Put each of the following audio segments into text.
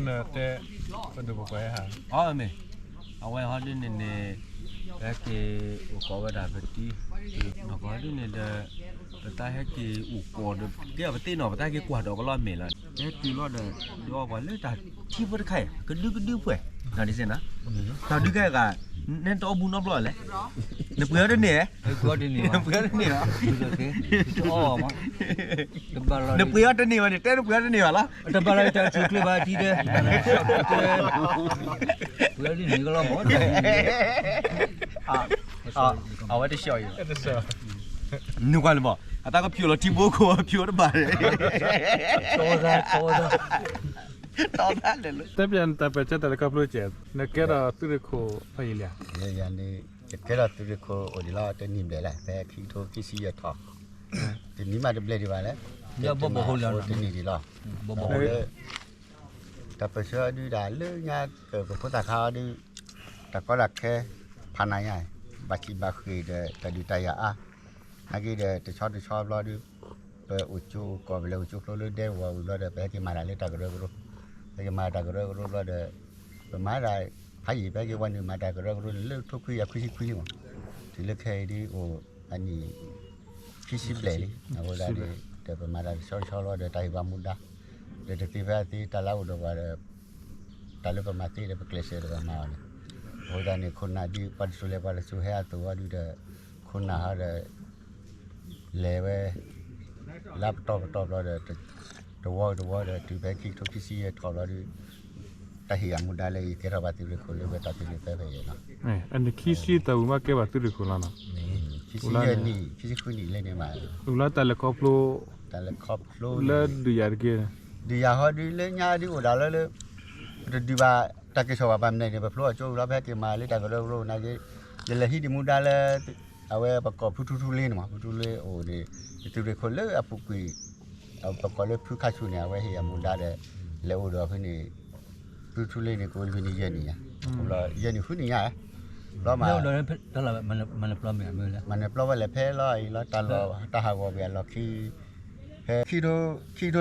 နတဲ ပဒိၣ်ပပှၤဟဲဟး အီမ့ၢ် အဝဲဟီဒ်န့ၣ်န့ၣ် ဟဲက့ၤအိၣ်ကိးဝဲဒၣ်ပတံၤ နီၢ်ကီၢ်ဟီဒ်န့ၣ်ဒီး ပတၢ်ဟဲက့ၤအိၣ်ကိးဒီး ကဲအီၤပသ့နီၤ ပတၢ်ဟဲက့ၤကွၢ်ဒီးကလီမ့ၢ်လီၤ ဟဲတုၤလီၤဒီး ဒုးအီၣ်ပှၤလၢတၢ်ထံဖိတခါအံၤ ကဒုကဒုဖှဲး နီၢ်ဒ်စ့ၢ်နီၤ တၢ်ဒုးကဲဂၤ နဲတအီၣ်ဘူးနီတဘျီလဲၣ် နပှ့ၤအီၤတန့ၢ်ဧါ နပှ့ၤအီၤတန့ၢ်လီၤ နပှ့ၤအီၤတန့ၢ်ဘၣ်န့ၣ် တဲနပှ့ၤအီၤတန့ၢ်ဘၣ်လီၤ တဘၣ်လၢတၢ်ဆူၣ်ချ့ဘၣ်ထံတဲ ပှ့ၤအီၤတန့ၢ်ကလီမး အဝဲတဆှီအံၤ နကွၢ်လၢဘၣ် အတၢ်ကဖျိးလီၤထံဘိခိၣ် ဖျိးတဘၣ် တၢ်တၢ်လဲၣ်လၢ တဲပျးနတၢ်ပၢၢ်ဆၢတၢ်လဲၤခီဖျိကဲ နကဲထီၣ်သုးရ့ၣ်ခိၣ်ဖဲအံၤလံဧါ ယန့ၣ် ယကဲထီၣ်သုးရ့ၣ်ခိၣ်အိၣ်ဒံးလီၤ တနံၣ်ဘျဲၣ်လၢ ဖဲခံကထိခံဆံယဲၢ်ထီၣ် တနံၣ်မးတဘျဲၣ်ဒံးဘၣ်လဲၣ် တနံၣ်လီၤ အဃိလၢ တၢ်ပၢၢ်ဆၢအီၤဒုးဒၣ်လၢညါ ပဖိသၣ်ခါအီၤဒုး တၢ်ကီတၢ်ခဲ ဖးနးညါ ဘၣ်ဆံးဘၣ်ဃ့ၢ်ဒီးတၢ်ဒုးတၢ်ယၤအါ နာ်က့ဒီးတဆီတဆီဘျီဒုး ပအိၣ်ကၠိအိၣ်ကီၢ် ပလဲၤအိၣ်ကၠိကျိလၢဒဲကဝီၤဝံၤဘျီဒီး ပဟဲက့ၤမၤတၢ်လၢတၢ်ကရၢကရိ ပဟဲက့ၤမၤတၢ်ကရၢကရိဘျီဒီး ပမၤဒၣ် ဖးယံာ် ပဟဲက့ၤဝဲနုာ်မၤတၢ်ကရၢကရိန့ၣ် လၢထိခွံကယၤခွံဆံခွံမး တုၤလၢခဲအံၤဒုးအိၣ်အနံၣ် ခံဆံဘျဲၣ်လံ အဃိသတးဒီး ဒီးပမၤတၢ်တဆီတဆီလီၤဒီးတၢ်ဟ့ၣ်ပှၤမူဒါ ဒီးတသ့ဖဲအသ့ တၢ်လၢအအိၣ်ဒီးပှၤဒီး တၢ်လၢပမၤသ့ဒီးပကျဲးစၢးဒီးပမၤအီၤန့ၣ် အဃိသတးန့ၣ် ခိၣ်နၢ်ဒုး ပှၤတစိၤလဲၤပှၤတစိၤဟဲအသိးအီၤဒုးဒီး ခိၣ်နၢ်ဟီဒီး လဲၤဝဲ လၢပတီၢ်ပတီၢ်ဘျီဒီး တဝီတဝီဒီး တုၤဖဲခံကထိခံဆံယဲၢ်ထီၣ်ဘျီဒုး တၢ်ဟ့ၣ်ယၤမူဒါလၢယကဲထီၣ်ဘၣ်သုးရ့ၣ်ခိၣ်လၢဝဲတၢ်သ့ၣ်လၢသၢဖဲယဲၢ်နီၤ အနံၣ်ခံဆံတၢ်ဝံၤမ့ၢ်ကဲဘၣ်သုးရ့ၣ်ခိၣ်လီၤနီၤ ခံဆံယဲၢ်နံၣ် ခံဆံဃုနံၣ်လၢန့ၣ်မး ဝံၤလီၤတၢ်လဲၤခီဖျိ တၢ်လဲၤခီဖျိ လၢဒုးယၤတက့ၢ် ဒုးယၤဟီဒုးလၢညါဒုးအိၣ်ဒၣ်လၢလၢ ပတဒုးဘၣ်တၢ်ကစီၣ်ဘၣ် ဘၣ်မနုၤန့ၣ် ပဖျိအကၠိဝံၤလီၤ ပဟဲက့ၤမၤလၢတၢ်ကရၢကရိနာ်က့ ယလဲၤဟံးဒံးမူဒါလၢ အဝဲပကိးဖုထူထူလ့န့ၣ်မး ဖုထူလ့အိၣ်န့ၣ် သုးရ့ၣ်ခိၣ်လၢအပူၤကွံာ် ပကိးလၢဖုခါဆူၣ်န့ၣ် အဝဲဟ့ၣ်ယၤမူဒါဒီး လဲၤအိၣ်ဒီးဖဲန့ၣ် ဖုထူထူလ့န့ၣ် ကအိၣ်လၢဖဲန့ၣ်ယဲၢ်နံၣ်ညါ ယဲၢ်နံၣ်ဃုနံၣ်ညါ ဘျီမး မၤနၢၤပျီဝဲလဲၣ်ဖဲလီၤအံၤလီၤ တၢ်လီၢ်တၢ်ဟးဂီၤကွံာ်အ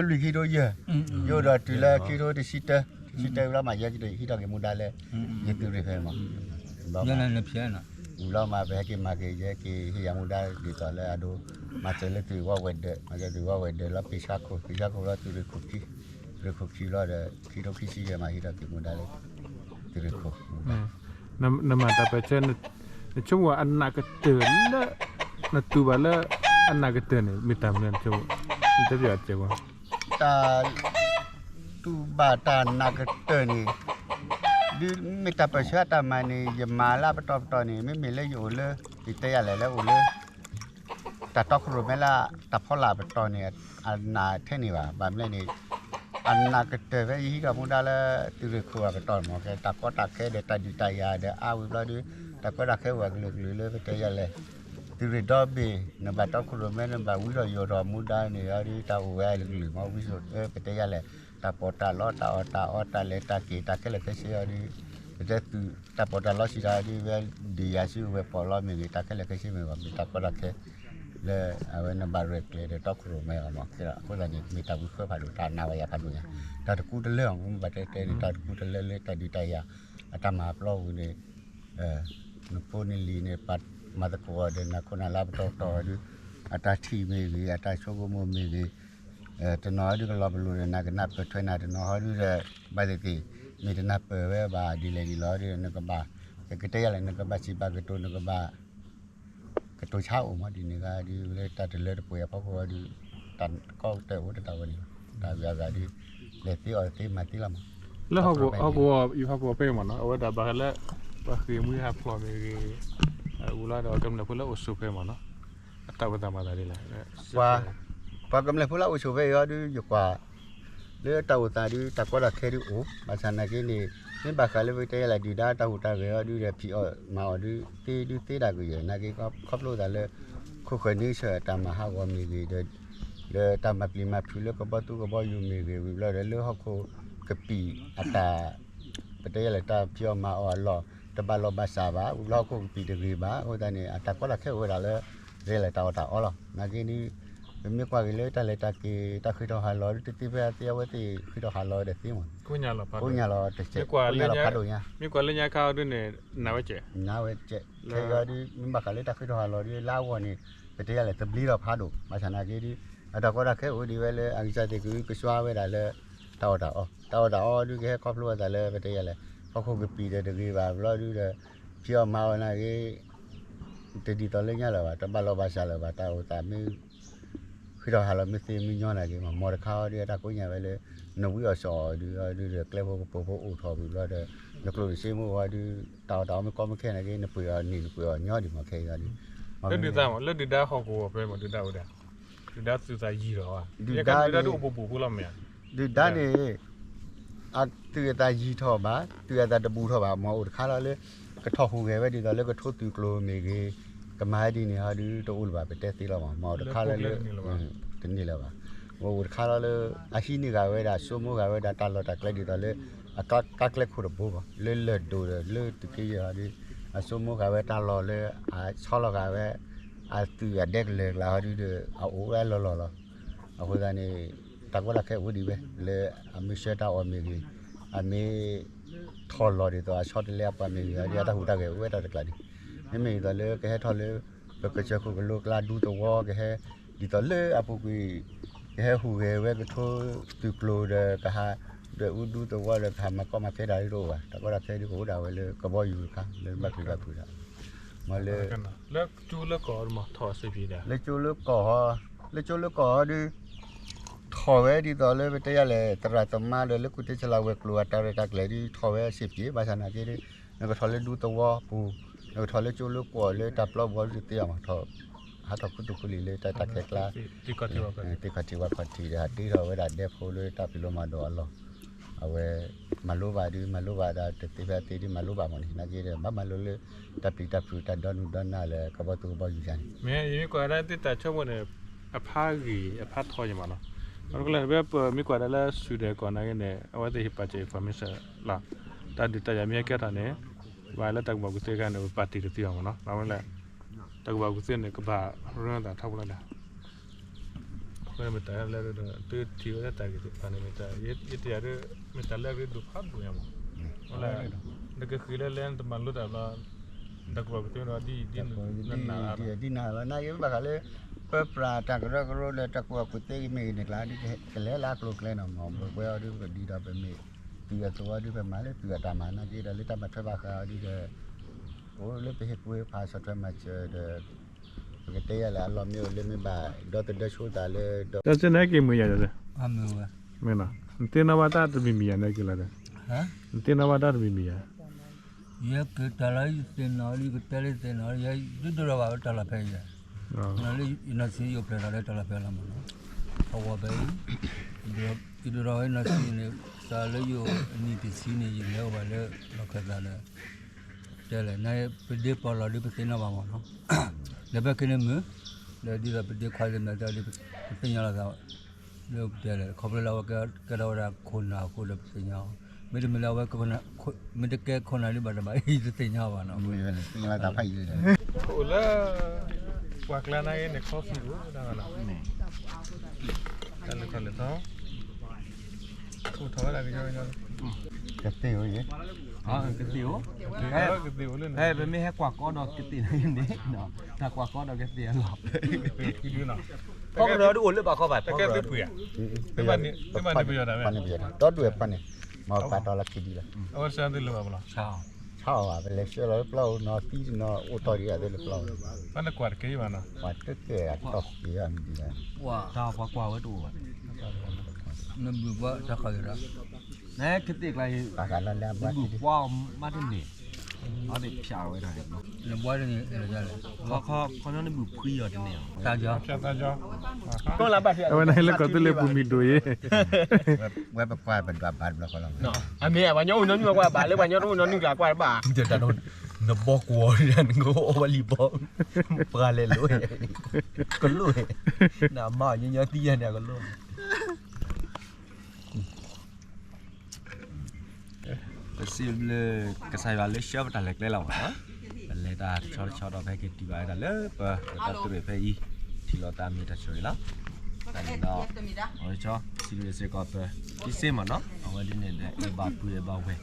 လီၢ်ခံ ဖဲ ခံကထိလွံၢ် ခံကထိယဲၢ် ယအိၣ်ဒီးတုၤလၢခံကထိတဆံတၢ တဆံတၢဝံၤလီၤမး ယဟဲက့ၤဟံးထီၣ်က့ၤမူဒါလၢ ယသုးရ့ၣ်ဖဲမး ဘျီမး ဝံၤလီၤမး ပဟဲက့ၤမၤက့ၤ ယဟဲက့ၤဟ့ၣ်ယၤမူဒါဒ်သိးလၢအဒိ မၤစၢၤလၢသုးဝီဝဲၤဒၢး မၤစၢၤသုးဝီဝဲၤဒၢးလီၤ ပ့ၤဆါခိၣ် ပ့ၤဆါခိၣ်လီၤ သုးရ့ၣ်ခိၣ်ခံ သုးရ့ၣ်ခိၣ်ခံလီၤဒီး ခံကထိခံဆံယဲၢ်မး ဟံးထီၣ်က့ၤမူဒါလၢ သုးရ့ၣ်ခိၣ် နမၤတၢ်ပၢၢ်ဆၢ နဆိကမိၣ်အနးကတၢၢ်လၢ နတူၢ်ဘၣ်လၢ အနးကတၢၢ်န့ၣ် မ့ၢ်တၢ်မနုၤနဆိကမိၣ် နတဲပျးစဲးဝဲ တၢ် တူၢ်ဘၣ်တၢ်နးကတၢၢ်န့ၣ် ဒ်မ့ၢ်တၢ်ပၢၢ်ဆၢအတၢ်မၤန့ၣ် ယမၤလၢအပတီၢ်ပတီၢ်န့ၣ် မ့မ့ၢ်လၢယအိၣ်လၢ ယတဲယၤလဲၣ်လၢအိၣ်လၢ တၢ်တီခိၣ်ရိၣ်မဲလၢ တၢ်ဖီလာ်အပတီၢ်န့ၣ် အနးထဲန့ၣ်ဘၣ် ဘၣ်မနုၤန့ၣ် အနးကတၢၢ်ဖဲယဟံးထီၣ်မူဒါလၢ သုးရ့ၣ်ခိၣ်အပတီၢ်မး ကဲတၢ်ကီတၢ်ခဲဒီးတၢ်ဒုးတၢ်ယၤဒီးအါဝံၤဘျီဒုး တၢ်ကီတၢ်ခဲအိၣ်ဝဲကလုာ်ကလုာ်လၢပတဲယၤလဲၣ် သုးရ့ၣ်ဒီဘ့ၣ် နဘၣ်တီခိၣ်ရိၣ်မဲ နဘၣ်ဝံထီၣ်ယိာ်ထီၣ်မူဒါန့ၣ်အီၤဒုး တၢ်အိၣ်ဝဲကလုာ်ကလုာ်မး ဝံဆိ ပတဲယၤလဲၣ် တၢ်ပီးတၢ်လီ တၢ်အီၣ်တၢ်အီ တၢ်လဲၤတၢ်က့ၤ တၢ်ခဲလၢာ်ခဲဆ့အီၤဒုး ပတဲသုး တၢ်ပီးတၢ်လီစံးတၢ်ဒုး ဝဲဒုးယၤဆူဝဲပီးလီမ့ၢ်ဂ့ၤ တၢ်ခဲလၢာ်ခဲဆ့မ့ၢ်ဂ့ၤ မ့ၢ်တၢ်ကီတၢ်ခဲ လၢ အဝဲနဘၣ်ရဲၣ်ကျဲၤဒီးတီခိၣ်ရိၣ်မဲအီၤမး အဃိသတးန့ၣ် မ့ၢ်တၢ်ဝံဃၢဖးဒိၣ် တၢ်နးဝဲယၤဖးဒိၣ်ညါ တၢ်တကူတလၢအီၤ မ့ၢ်ဘၣ်တဲတဲန့ၣ် တၢ်တကူတလၢလၢတၢ်ဒုးတၢ်ယၤ အတၢ်မၤပျီပူၤန့ၣ် နဖိနလံၤန့ၣ် ပှၤမၤသကိးဒီးနၤခိၣ်နၢ်လၢပတီၢ်ပတီၢ်အီၤဒုး အတၢ်ထံၣ်မ့ၢ်ဂ့ၤ အတၢ်ဆိကမိၣ်မ့ၢ်ဂ့ၤ တနီၤဟီဒုးကလီၤပလိာ်ဒီးနၤကနၢ်ပၢၢ်ထွဲနၤ တနီၤဟီဒုးဒီး ဘၣ်သ့ၣ်သ့ၣ် မ့ၢ်တနၢ်ပၢၢ်ဝဲဘၣ်ဒ်လဲၣ်ဒ်လဲၣ်ဒီး နကဘၣ် ကတဲယၤလဲၣ် နကဘၣ်စံးဘၣ်ကတိၤ နကဘၣ် ကတိၤဆါအိၣ်မး ဒ်န့ၣ်ဂ့ၤဒုး လၢတၢ်တလၢတပှဲၤအဖီခိၣ်အီၤဒုး တၢ်ကီကတၢၢ်အိၣ်တတၢ်ဝဲန့ၣ်လီၤ တၢ်ဂ့ၤအဂၤဒုး လဲၤသ့အီၣ်သ့မၤသ့လီၤမး လၢဟီၣ်ကဝီၤ ဟီၣ်ကဝီၤ ယဟီၣ်ကဝီၤဖဲမးနီၤ အဝဲဒၣ်ဘၣ်ဃးလၢ ပှၤဃ့ၢ်မှံဟးဖျိးမ့ၢ်ဂ့ၤ အဝဲလီၤဒီးကမျၢၢ်ဖိလၢအိၣ်ဆိးဖဲမးနီၤ အတၢ်အိၣ်သးမၤသးဒ်လဲၣ် ပှၤကမျၢၢ်ဖိလၢအိၣ်ဆိးဖဲအံၤအီၤဒုး ယကွၢ် လၢတၢ်အိၣ်သးဒုး တၢ်ကီတၢ်ခဲဒုးအိၣ် ဘၣ်ဆၣ်နာ်က့န့ၣ် မ့ၢ်ဘၣ်ဃးလၢပကတဲယၤလဲၣ် ဒုၣ်ဒါတၢ်ဟူးတၢ်ဂဲၤအီၤဒုးဒီး ဖံးအီၣ်မၤအီၣ်ဒုး သ့ဒုးသ့ဒၣ်ကယဲၢ် နာ်က့ခီဖျိသးလၢ ခိၣ်ဃၢၤန့ဆၢၣ်အတၢ်မၤဟးဂီၤမ့ၢ်ဂ့ၤ ဒီးတၢ်မၤပျံၤမၤဖုးလၢကဘီသူကဘီယူၤမ့ၢ်ဂ့ၤ ဝံၤဘျီဒီးလၢဟီၣ်ခိၣ်ကပံာ်အတၢ် ပတဲယၤလဲၣ် တၢ်ဖံးအီၣ်မၤအီၣ်အလီၢ် တဘၣ်လီၢ်ဘၣ်စးဘၣ် ဝံၤဘျီဟီၣ်ခိၣ်ကပံာ်တဂ့ၤဘၣ် အဃိသတးန့ၣ် အတၢ်ကီတၢ်ခဲအိၣ်ဝဲဒၣ်လၢ ပတဲယၤလဲၣ် တၢ်အီၣ်တၢ်အီလီၤ နာ်က့ဒုး ပမ့ၢ်ကွၢ်က့ၤလၢတၢ်လဲၤတၢ်က့ၤ တၢ်ဃ့ထီၣ်ဟးလီၤဒုး တသ့ဖဲအသ့ အဝဲသ့ၣ်ဃ့ထီၣ်ဟးလီၤဒီးသ့မး, ကိညါလီၤဖးဒိၣ်ညါ, ကိညါလီၤတစဲး ကိညါလီၤဖးဒိၣ်ညါ, မ့ၢ်ကွၢ်လၢညါခါအီၤဒုးန့ၣ် နးဝဲစဲး, နးဝဲစဲး, ခဲအံၤဒုး မ့ၢ်ဘၣ်ဃးလၢတၢ်ဃ့ထီၣ်ဟးလီၤဒုး လၢအဂီၢ်န့ၣ် ပတဲယၤလဲၣ် သဘျ့ထီၣ်ဖးဒိၣ်, ဘၣ်ဆၣ်နာ်က့ဒုး အတၢ်ကီတၢ်ခဲအိၣ်ဒံးဝဲလၢ အကစၢ်သ့ၣ်ကကဆှါဝဲဒၣ်လၢ တၢ်အီၣ်တၢ်အီ, တၢ်အီၣ်တၢ်အီဒုး ကဟဲခီဖျိအသးလၢ ပတဲယၤလဲၣ် ဟီၣ်ခိၣ်ကပံာ်ဒီးတဂ့ၤဘၣ်ဘျီဒုးဒီး ဖံးအီၣ်မၤအီၣ်နာ်က့ တဒ်သိးလၢညါလၢၤဘၣ်, တဘၣ်လီၢ်ဘၣ်စးလၢၤဘၣ်, တၢ်အိၣ်သးမ့ၢ် ဃ့ထီၣ်ဟးလီၤမ့ၢ်သ့မ့ၢ်ညီနာ်က့ မ်တခါအီၤဒုး တၢ်ကိညါဝဲလၢ နဝံအီၣ်စီၣ်အီၤဒုး အီၤဒုးဒီး ကျဲဖိကပိာ်ဖိအိၣ်ထီၣ်ဝံၤဘျီဒီး နကျိၣ်နစ့မ့ၢ်ဝဲဒုး တၢ်အီၣ်တၢ်အီမ့ၢ်ကီမ့ၢ်ခဲနာ်က့ နပှ့ၤအီၤန့ၣ် နပှ့ၤအီၤညီဒံးမး ခဲအံၤဒုး လၢဒုၣ်ဒါမး လၢဒုၣ်ဒါဟီၣ်ကဝီၤဖဲမး ဒုၣ်ဒါဝဲဒၣ် ဒုၣ်ဒါသုးသးယံၤထီၣ်ဧါ, ဒုၣ်ဒါန့ၣ် ဒုၣ်ဒါန့ၣ် အသုးအသးယံၤထီၣ်ဘၣ်, သုးအသးတဘူးထီၣ်ဘၣ်, မ်အိၣ်တခါလီၤလၢ ကထီၣ်ဟူးဂဲၤဝဲဒ်သိးလၢကထိသုးကျိၤမ့ၢ်ဂ့ၤ, ကမၤဝဲဒ်န့ၣ်ဟီဒုး တအိၣ်လၢၤဘၣ် ပတဲသ့လီၤမး, မ်တခါလီၤလၢ တန့ၢ်လၢၤဘၣ်, အိၣ်တခါလီၤလၢ အဟံးန့ၢ်ဂၤဝဲဒၣ် အစိမိၤဂၤဝဲဒၣ် တၢ်လီၢ်တၢ်ကျဲဒ်သိးလၢ အကါကျဲခိၣ်တဘိဘၣ်, လၢလၢၢ်ဒိၣ်ဒီး လၢသုးက့ယဲၢ်ဟီဒုး အစိမိၤဂၤဝဲတၢ်လီၢ်လၢ အဆီလီၤဂာ်ဝဲ အသုးအဒဲကလၢာ်ကျါဟီဒုးဒီး အအိၣ်ဝဲလီၤလီၤလီၤ. အဃိသတးန့ၣ် တၢ်ကီတၢ်ခဲအိၣ်ဒံးဝဲ လၢအမ့ၢ်ဆှၢတၢ်အီၣ်မ့ၢ်ဂ့ၤ, အမ့ၢ်ထီၣ်လီၤဒ်သိးအဆီတလဲအပှၤမ့ၢ်ဂ့ၤ အတၢ်ဟူးတၢ်ဂဲၤအိၣ်ဝဲတၢ်တကျါဒံး, မ့မ့ၢ်ဒ်သိးလၢကဟဲထီၣ်လၢ ပကစၢၢ်ခိၣ်ကလိကျါဒူသဝီကဟဲ ဒ်သိးလၢအပူၤကွံာ် ကဟဲဟူးဂဲၤဝဲကထိသုးကျိၤဒီးကဟး ဒွဲၣ်အူဒူသဝီဒီးကဟးမၤကီမၤခဲတၢ်ဒ်တအိၣ်ဘၣ်, တၢ်ကီတၢ်ခဲဒ်ကအိၣ်ဒၣ်ဝဲလၢကဘီယူၤတခါ လၢဘၣ်ပျံၤဘၣ်ဖုးတၢ် မ့ၢ်လၢ လၢကၠိလၢကီၢ်အီၤဒုး ထီၣ်ဝဲဒ်သိးလၢပတဲယၤလဲၣ် သရၣ်သမါဒီးလၢကူၣ်တ့ဆလးဝဲၤကျိၤအတၢ်ရဲၣ်တၢ်ကျဲၤဒုး ထီၣ်ဝဲအဆံးပျ့ၤ, ဘၣ်ဆၣ်နာ်က့ဒုး နကထီၣ်လၢဒူသဝီပူၤ, နကထီၣ်လၢကၠိလၢကီၢ်လၢတၢ်ပျီဘှီဒုးတသ့အီၤမး, ဟးထီၣ်ခူသူၣ်ခူလံာ်လၢတၢ်ခဲကျါ သ့ၣ်ခီၣ်ထံးဝါခီၣ်ထံးဒီး ဟးတ့ထီၣ်ဝဲဒၣ်ဒဲဖိလၢတၢ်ပျံၤလိမၤဒိးအလီၢ်, အဝဲ မၤလိဘၣ်ဒုး မၤလိဘၣ်ဒီးတသ့ဖဲသ့ဒုး မၤလိဘၣ်မးန့ၣ် နာ်က့ဒီး ဘၣ်မၤလိလၢ တၢ်ပျံၤတၢ်ဖုးတၢ်ဒီနုာ်ဒီနၢ်လၢကဘီသူကဘီယူၤယၤန့ၣ် မ့ၢ်ယမ့ၢ်ကွၢ်ဒၣ်သ့ၣ်တၢ်ဆိကမိၣ်န့ၣ် အဖးဂ့ၤအဖးထီယမးနီၤ, အဃိလၢပမ့ၢ်ကွၢ်ဒၣ်လၢ Sweden ကီၢ်နာ်က့န့ၣ် အဝဲသ့ၣ်ဟ့ၣ်ပာ်စၢၤ information လီၤ, တၢ်ဒုးတၢ်ယၤမ့ၢ်ဟဲကဲထီၣ်န့ၣ် ဘၣ်လၢတၢ်ကူၣ်ဘၣ်ကူၣ်သ့ခါန့ၣ် ပပာ်တ့ၢ်တသ့ဘၣ်မးနီၤ, ဘၣ်ဝဲလၢ တၢ်ကူၣ်ဘၣ်ကူၣ်သ့န့ၣ် ကဘၣ်ရၢသးထီဖိလၢဒၣ် အဃိန့ၣ်မ့ၢ်တၢ်လၢ သုထံၣ်ဝဲလၢတၢ်ဂ့ၢ်သ့ၣ်တဖၣ်န့ၣ် မ့ၢ်တၢ် ယတယၤဒ် မ့ၢ်တၢ်လၢအရ့ဒိၣ်ဖးဒိၣ်ညါမး, နကဃ့လၢလဲၣ် နတမၤလိတၢ်ဘျီ တၢ်ကူၣ်ဘၣ်ကူၣ်သ့ဒီး ဒ်နၤလီၤ နာ်က့ဘၣ်ဃးလၢ ပပြးတၢ်ကရၢကရိလၢတၢ်ကူၣ်ဘၣ်ကူၣ်သ့မ့ၢ်ဂ့ၤန့ၣ်ကျါ ဒ်ကလဲၤလၢအကျိၤကျဲနီၤမး ပဝဲအီၤဒ်ပကဒ်ဒီးပမ့ၢ် သုးအသဝီဒ်ပမၤလၢသုးအတၢ်မၤနာ်က့ဒီး လၢတၢ်မၤထွဲဘၣ်ဃးအီၤဒ်ဒီး အိၣ်လၢပဟ့ၣ်ကူၣ်ဟ့ၣ်ဖးဆီၣ်ထွဲမၤစၢၤဒီး ပကတဲယၤလၢအလီၢ်မ့ၢ်အိၣ်လၢမ့ၢ်ဘၣ် ဒီသဒၢဆိသးလၢဒီး တၢ်စ့ၢ်နဟဲက့ၤမုာ်ယၤဒီး မ့ၢ်နီၤ နသ့ၣ်နီၣ်ဘၣ်တၢ်တမံၤမံၤယၤန့ၣ်က့ၤလီၤဒီး နသ့ၣ်နီၣ်ဘၣ်တၢ်တမံၤမံၤယၤ ယဲက့ၤတၢ်လၢယသ့ၣ်နီၣ်လံ ယကတဲလၢယသ့ၣ်နီၣ်လံ ယဒိၣ်ဒိၣ်ထီၣ်ဘၣ်ဝဲတၢ်လီၢ်ဖဲအံၤ, ယနီၢ်ဆံးယအိၣ်ဖျဲၣ်ထီၣ်လၢတၢ်လီၢ်ဖဲလီၤမးနီၤ, အဝဲဖဲအံၤ, ယဒိၣ်ထီၣ်ဝဲနီၢ်ဆံးန့ၣ် စးလၢယအိၣ်အနံၣ်တဆံန့ၣ် ယလဲၤအိၣ်ဘၣ်လၢလီၢ်ခၢၣ်သးဒီး တဲလဲၣ် နပဒ့ပီၢ်လီၤဒ်ပသ့ၣ်နီၣ်ဘၣ်မးနီၤ, ဒီးဖဲခဲန့ၣ်မုာ်, ဒီးဒ်သိးပဒ့ခွါလၢမဲာ်သၣ်ဒီး ပသ့ၣ်ညါလိာ်သး လၢပတဲလဲၣ် ခီဖျိလၢအဝဲကဲထီၣ်ဝဲဒၣ်ခိၣ်နၢ်အဃိဒီးပသ့ၣ်ညါအီၤ, မ့တမ့ၢ်လၢအဝဲ မ့ၢ်တကဲခိၣ်နၢ်ဒ်ဘၣ်တဘၣ်အံၤ တသ့ၣ်ညါဘၣ်နီၤ, အိၣ်လၢ ပှၤကျါနာ်က့န့ၣ် ခီၣ်ဖံးအိၣ်ဒၣ်ဘၣ်နီၤ, တၢ်လဲၤထီၣ်လဲၤထီၣ် အိၣ်ထီၣ်ဝဲဒၣ်ကညီကညီ ကသ့ၣ်အိၣ်ယဲၢ်, ကသ့ၣ်အိၣ်, ဟဲ ပမ့ၢ်ဟဲကွၢ်ကီဒီးကသ့ၣ်န့ၣ်, တၢ်ကွၢ်ကီဒီးကသ့ၣ်အလီၢ်, ဖီကရၢဒ်အိၣ်လၢဘၣ်ခီဘၣ်, ဖီကရၢ, ဒီဒူၣ်ဝဲဖီန့ၣ်, မ့ၢ်ပာ်တီလီၤခံဒံလီၤ, ဆါအီၤဘၣ် ပလဲၤဆှၢလီၤလၢပျီအိၣ်နီၤသံနီၤ အိၣ်တီၢ်ဒံးအသးလၢပျီ, ပှၤတကဲအတီၢ်က့ၤအမံၤဒံးလီၤ, တၢ်ပှၤကွၢ်ဝဲတအိၣ်ဘၣ်, နဘုၣ်ဘၣ်တၢ်ဃးက့ၤဒီး, နကသ့ၣ်ကျါအံၤ, ဘုၣ်ကွၢ်မးတန့ၢ်, အီၤသ့ၣ်ဖျါဝဲဒၣ်, နဘှါတန့ၢ်လဲၣ်, ခီခီခီနဘုၣ်ဖှံအီၤတန့ၢ်, တၢ်ကီ, အဝဲန့ၣ်လၢကီၢ်သူလ့ၤပူၤမံၤဒိၣ်အံၤ ဝဲပကွၢ်ပဒွးဘၣ်တဘျီဃီလီၤ, အမ့ၢ်ပှၤညီအိၣ်နီနုၢ်ကွၢ်ဘၣ်လၢပှၤညီတအိၣ်နီနုၢ်ကျါကွၢ်တဘၣ်, နဘီကွီၤနကအိၣ်ဝဲလံဘီ, ပှၤလဲၤလိၤ, ကလိၣ်, နမၤအီၤညီညီသံယဲၢ်န့ၣ်ကလိၣ် ပစံးဘျုးကစၢ်ယွၤလၢဆှၢပတၢ်လဲၤကျဲလီၤဘၣ်, ပလဲၤတၢ်တဆီတဆီဒီး ပဟဲက့ၤတုၤဘၣ်ဝဲဒၣ်လၢပတၢ်သရူးဖဲအံၤ, ထံၣ်လိာ်သးမ့ၢ်တၢ်ဆိၣ်ဂ့ၤလီၤ. ဒီး အဝဲစံးစ့ၢ်ကီးပ ဒ်စ့မ့ၢ်နီၤ အဝဲဒ်န့ၣ်ဒီး အ့ၣ်ဘၣ်ပုၢ်အ့ၣ်ဘၣ်ဝဲၢ်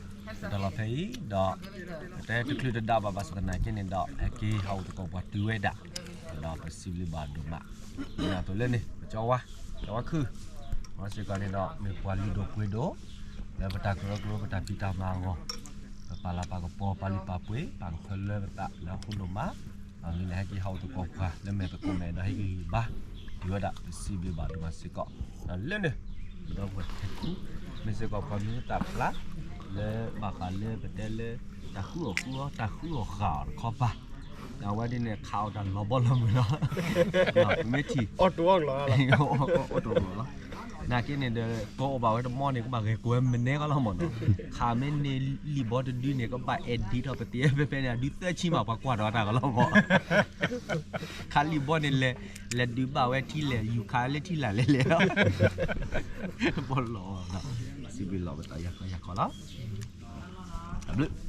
တၢ်လီၢ်ဖဲအံၤဒီး ပတဲတချုးတဒါဘၣ်ဘၣ်ဆၣ်သနာ်က့န့ၣ်ဒီး ဟဲက့ၤဟးအိၣ်သကိးပှၤတုၤဝဲဒၣ် ဒီးပစံးဘျုးဘၣ်ဒိၣ်မး ဒ်သိးလၢန့ၣ် ပကၠီဝါ ကၠီဝါခုၣ် အဝဲစ့ၢ်ကီးန့ၣ်ဒီး မ့ၢ်ပှၤလုၢ်ဒိၣ်ပှ့ၤဒိၣ် လၢပတၢ်ကရၢကရိပတၢ်ဖံးတၢ်မၤအဂီၢ် ပပာ်လၤပာ်ကပီၤ ပာ်လုၢ်ပာ်ပှ့ၤ ပာ်ကဖၢလၢပသးလၢအဃိဒိၣ်မး အဂ့ၢ်န့ၣ် ဟဲက့ၤဟးအိၣ်သကိးပှၤလၢမဲာ်သကိးမဲာ်ဒီးဟဲက့ၤဂံၢ်ဘါ တုၤဝဲဒၣ် ပစံးဘျုးဘၣ်ဒိၣ်မးစ့ၢ်ကီး ဒီးလၢန့ၣ် ဒီပုၢ်ဝဲၢ်ခဲကူ မ့ၢ်စ့ၢ်ကီးပှၤမံၤသၣ်ဖျါ လၢဘၣ်ဃးလၢပတဲလၢ တၢ်ဃုအီၣ်ဃုအီ တၢ်ဃုအီၣ်ဃာ်အီၤတခီပၤ အဝဲဒ်န့ၣ် ခးအီၣ်တၢ်လီၤဘီလီၤမုၢ်လီၤ ပမ့ၢ်ထံၣ် အီၣ်တအိၣ်လီၤ နာ်က့န့ၣ်ဒီး ကိးအိၣ်ဘၣ်ဝဲတမီန့ၣ် ကဘၣ်ဂဲၤကိးဝဲမနုၤကီလီၤမၢ်နီၤ ခးမ့ၢ်န့ၢ်လံာ်ဘီတဒုန့ၣ် ကဘၣ်အဲၣ်ဒံးထီၣ်ပသံးဖဲဖဲန့ၣ် အဒုးသၢဆံမး ပှၤကွၢ်ဒီးတၢ်ကလီၤမၢ် ခးလံာ်ဘီန့ၣ်လဲၤ လဲၤဒုးဘၣ်ဝဲထံလဲၣ် ယူၤခးလၢထံလာ်လဲၤလဲၤလီၤ ဘီလီၤ စံးဘျုးလီၤပသးယၤခီယၤခီလီၤ တၢ်ဘျုး